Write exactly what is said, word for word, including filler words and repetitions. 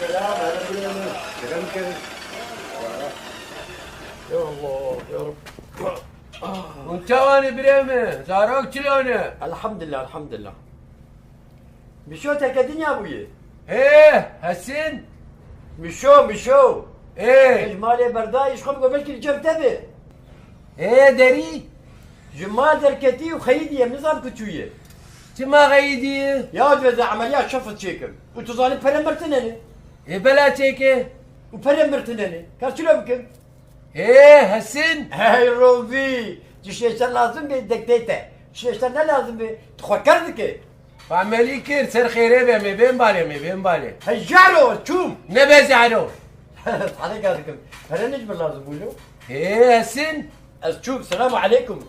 Selam, hele birê min. Kerem, kerem. Ya Allah, ya Rabbi. Hûn çawa ne birê min? Zarok çilo ne? Elhamdülillah, elhamdülillah. Mişo terke dinya bûye. Ê, Hesin? Mişo, Mişo. Ê. Ji malê berdayî, ji xwe biko belkî li cem te be. Ê, derî? Ji mal derketî û xeyidî, em nizam ku çûye. Çima xeyidî? Ya divê ez emeliyat şefit çêkim. Û tu zanî pere mir tine ne. Ê, bela çêke. Û pere mir tine ne. Ka çilo bikim? Ê, Hesin? Hey Robî! Tiştê te lazim be, dek tê te. Tiştê te ne lazim be, tu xwe ker dike. Pamelî kir, ser xêrê be, me bên balê, me bên balê. Hey Jaro, çûm. Ne be Jaro. Sadeka dikim. Pere ne ji min lazim bû lo? Ê, Hesin? Ez çûm, selamu aleykum.